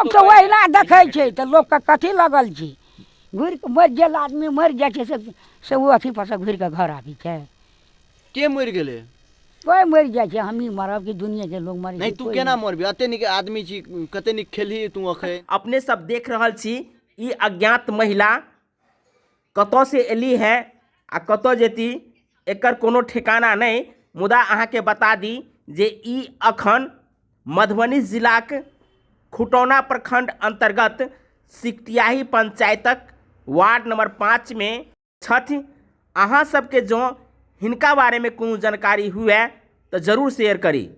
लोक तऽ ओहिना देखै छै तऽ लोकके कथी लगल छै घुरि कऽ मरि गेल आदमी मरि जाइ छै से से ओ अथी पर से घुरि कऽ घर आबै छै। के मरि गेलै? कोइ मरि जाइ छै, हमही मरब कि दुनियाके लोक मरै नहि छै? तू कोइ केना मरबी? एते नीक आदमी छी, कते नीक खेलही तू अखन। अपने सब देख रहल छी ई अज्ञात महिला कतऽ से एली है आ कतऽ जेती एकर कोनो ठिकाना नहि। मुदा अहाँके बता दी जे ई अखन मधुबनी जिलाक खुटौना प्रखंड अंतर्गत सिकटियाही पंचायतक वार्ड नंबर 5 में छथि। अहाँ सबके जँ हिनका बारेमे कोनो जानकारी हुए तऽ जरूर शेयर करी।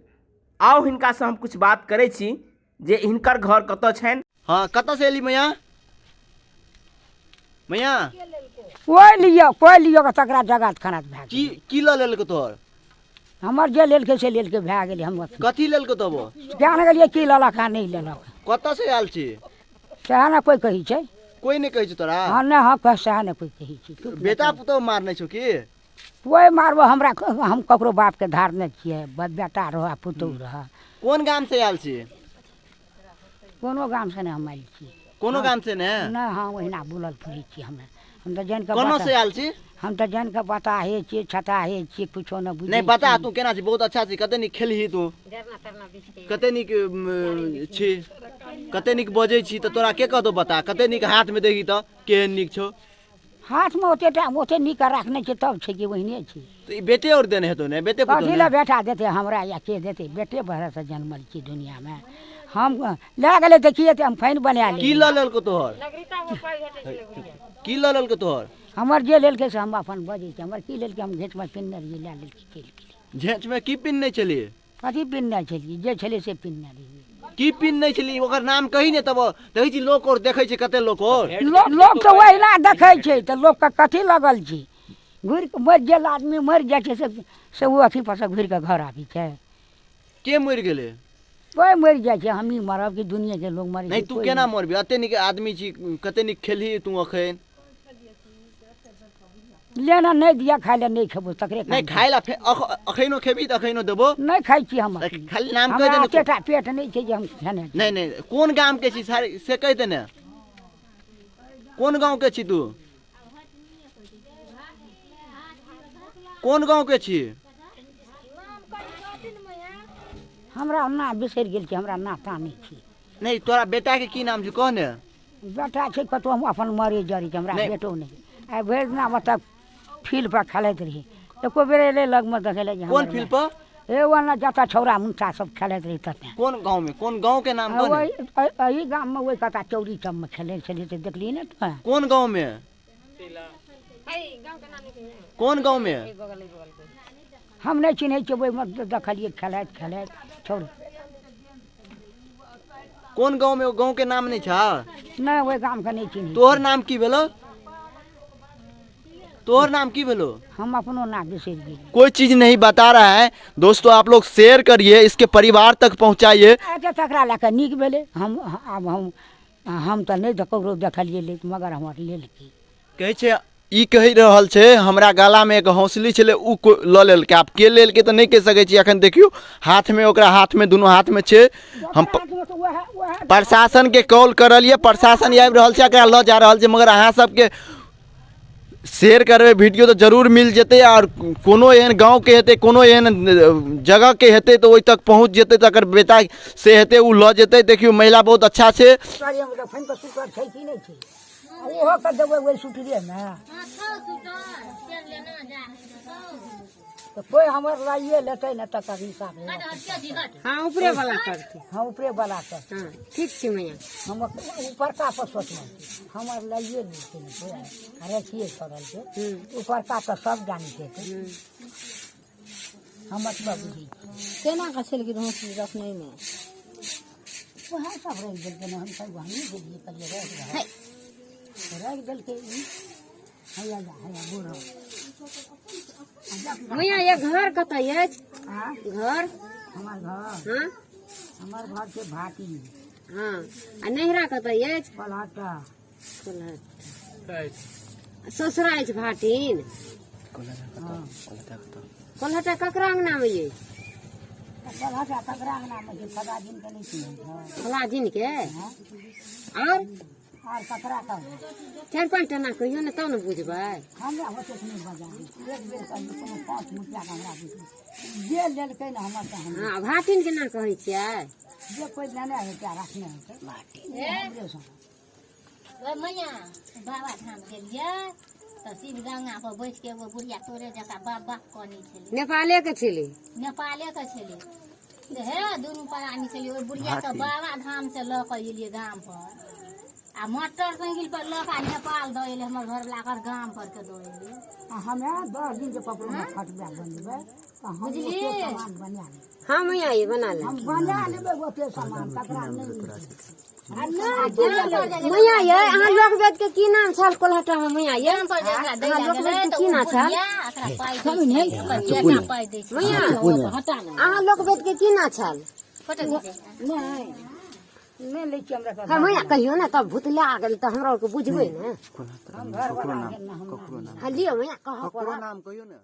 आउ हिनकासँ हम कुछ बात करै छी जे हिनकर घर कतऽ छनि। हाँ, कतऽ से एली मैया? मैया कोइ लिअ, कोइ लिअ के तकरा जगह खाना भए की गेलै। की लऽ लेलको तोहर? हमर जे लेलकै से लेलकै, भए गेलै। हम कथी लेलको तब? किया ने गेलियै की लेलक आ नहि लेलक। कतऽ से आयल छी? सएह ने कोइ कहै छै। कोइ नहि कहै छै तोरा? हँ नहि, हँ कह, सएह ने कोइ कहै छै। चुप। बेटा पुतोह मारने छौ की? कोइ मारबो हमरा, हम ककरो बापके धारने छियै, बेटा रह आ पुतोहु रह। कोन गाम से आयल छी? कोनो गामसँ नहि हम आयल छी। कोनो गाम से ने? नहि, हँ ओहिना बुलल फिरै छी हमे। हम तऽ जानि कऽ कोनो से आयल छी? हम तऽ जानि कऽ बताहे छियै, छताहे छियै, कुछो नहि बुझै नहि बता छी। तू केना छी? बहुत अच्छा छी, कते नीक खेलही तू, कते नीक छी, कते नीक बजै छी, तऽ तोरा के कहतौ बता? कते नीक हाथमे देखी तऽ केहन नीक छौ। हाथमे ओते टा ओते नीक राखने छै तब छै कि ओहिने छै। तऽ ई बेटे आओर देने हेतौ ने? बेटे पुतहु कथी ने लए बेटा देतै हमरा या के देतै? बेटे भरसँ जनमल छी दुनिआँमे। हम लए गेलै तऽ की हेतै? हम फैन बना की लेबै। लऽ लेलको तोहर? की लऽ लेलको तोहर? हमर जे लेलकै से हम अपन बजै छी। हमर की लेलकै? हम घेँचमे पिन्हने रहियै, लए लेलकै, चलि गेलै। घेँचमे की पिन्हने छलियै? कथी पिन्हने छलियै? जे छलै से पिन्हने रहियै। की पिन्हने छलियै ओकर नाम कही ने, तब देखै छी लोक और देखै छै, कते लोक और। लोक तऽ ओहिना देखै छै तऽ लोकके कथी लगल छै? घुरि कऽ मरि गेल आदमी मरि जाइ छै से से ओ अथी पर से घुरि कऽ घर आबै छै। के मरि गेलै? कोइ मरि जाइ छै, हमही मरब कि दुनियाके लोक मरै नहि छै? तू कोइ केना मरबी? एते नीक आदमी छी, कते नीक खेलही तू अखन। लेना नहि दिअ खाइ लए, नहि खेबो तकरे नहि काम। खाइ लए अखनो खेबही तऽ अखनो देबो। नहि खाइ छी हम। तऽ खाली नाम कहि हमरा दे ने। एतेटा पेट नहि छै जे हम खेने छी। नहि नहि, कोन गाम के छी सारे से कहि दे ने। कोन गाँव के छी तू? कोन गाँव के छी? हमरा ना बिसरि गेल छी, हमरा नाता नहि छै। नहि, तोरा बेटा के की नाम छै कह ने। बेटा छै कतहु, हम अपन मरे जरै छी, हमरा नहि। बेटो नहि। आइ भरि दिना मतलब फील्ड पर खेलाइत रही, एको बेर एलै लगमे देखै लए जे कोन हमर फील्ड पर? हे ओना जतऽ छौड़ा मुन्टा सब खेलाइत रही ततऽ। कोन गाँव में? कोन गाँव के नाम कह ने। ओहि एहि गाममे, ओहि कता चौरी सबमे खेलै छलियै तऽ देखलियै ने तोँ। कोन गाँव में? कोन गाँव में? हम नहि चिन्है छियै, ओहिमे देखलियै खेलाइत खेलाइत छौड़। कोन गाँव में? ओ गाँव के नाम नहि छा? नहि, ओहि गामके नहि चिन्है। तोहर नाम की भेलो? तोहर नाम की भेलो? हम अपनो नाम बिसरि गेलियै। कोई चीज नहीं बता रहा है। दोस्तों आप लोग शेयर करिए, इसके परिवार तक पहुंचाइए। अच्छा तकरा लए कऽ नीक भेलै। हम आब हम तऽ नहि ककरो देखलियै लेकिन मगर हमर लेलकै। कहै छै ई कहि रहल छै हमरा गलामे एक हौसली छलै, ओ लऽ लेलकै। आब के लेलकै तऽ नहि कहि सकै छी। एखन देखियौ हाथमे, ओकरा हाथमे, दुनू हाथमे छै। हम प्रशासनके कॉल करलियै, प्रशासन आबि रहल छै, एकरा लऽ जा रहल छै। मगर अहाँ सबके शेयर करबै वीडियो तऽ जरूर मिल जेतै, आओर कोनो एहन गाँवके हेतै, कोनो एहन जगहके हेतै तऽ ओहि तक पहुँच जेतै, तऽ अगर बेटा से हेतै ओ लऽ जेतै। देखियौ महिला बहुत अच्छा छै। छै कि नहि छै? ओहो के देबै ओहि सुटरेमे तऽ कोइ हमर लाइए लेतै ने तकर हिसाब। हाँ, ऊपरे वाला करते। हाँ, ऊपरे वाला कर। हाँ, ठीक छै मैया। हम ऊपरका पर सोचलहुँ, हमर लाइए लेतै ने कोइ, अरे छोड़ल छै ऊपरका तऽ सब जानी छै। हम एतबा बुझै छी। केना कऽ छलखिन हौसली रखने मे? उएह सब रहि देलकै ने, हम सब हमही देलियै, कहलियै राखि दहक, राखि देलकै ई। हैया जा, हैया बूढ़। मैया, ये घर कतऽ अछि? आँ? घर। हमर घर? हाँ। हमर घर छै भाटी। हाँ, आ नैहरा कतऽ अछि? पलहटा। ससुरा अछि भाटिन। हाँ। कोल्हटा ककरा अंगना मे अछि? कोल्हटा ककरा अंगनामे छै? फला दिनके नहि चिन्है छौ? फला दिन के। आर आर ककरा कहबै? 4 5 टा ना कहियो ने तब ने बुझबै। हमरा ओतेक नहि बजा। एक बेर कहलियै, कोनो 5 मुखियाके हमरा बुझबै जे लेलकै ने हमर तऽ हम। हँ, भाटिन के ना कहै छियै? जे कोइ लेने हेतै आ रखने हेतै हमरे सँ। ओहि मैया, बाबा धाम गेलियै तऽ शिव गंगा पर बैठ के एगो बुढ़िया तोरे जकाँ बाप बाप कनै छलै। नेपाले के छलै? नेपाले के छलै। से हे, दुनू प्राणी छलै। ओहि बुढ़िया के बाबा धाम से लऽ कऽ एलियै गाम पर आ मोटरसाइकिल पर लऽ कऽ नेपाल दऽ एलै। हमर घरवला ओकर गाम पर के दऽ एलै। आ हमे 10 दिन के कपड़ो खटबा बनेबै तऽ हम बुझलियै? ओते सामान बना लेबै। हँ मैया, ये बना ले। हम बना लेबै ओते सामान, ककरा नहि मिलतै। मैया ये, अहाँ लोक वेद के की नाम छल कोल्हटा में मैया ये? गाम पर जे एकरा दै अहाँ लए लोक गेलै वेद के तऽ की ओ नाम छल? बुढ़िया एकरा पाइ दै छलै, ओकर बेटा पाइ दै छलै। मैया, अहाँ लोक वेद के की नाम छल? फोटो घिचै। नहि, नहि लै छियै हमरा हँ मैया, कहियो ने तब भूतला गेल तऽ हमरा आरके बुझबै ने। हम घरवला भेल ने, हम हँ, लियौ मैया, कहऽ पड़त। नाम कहियौ ने।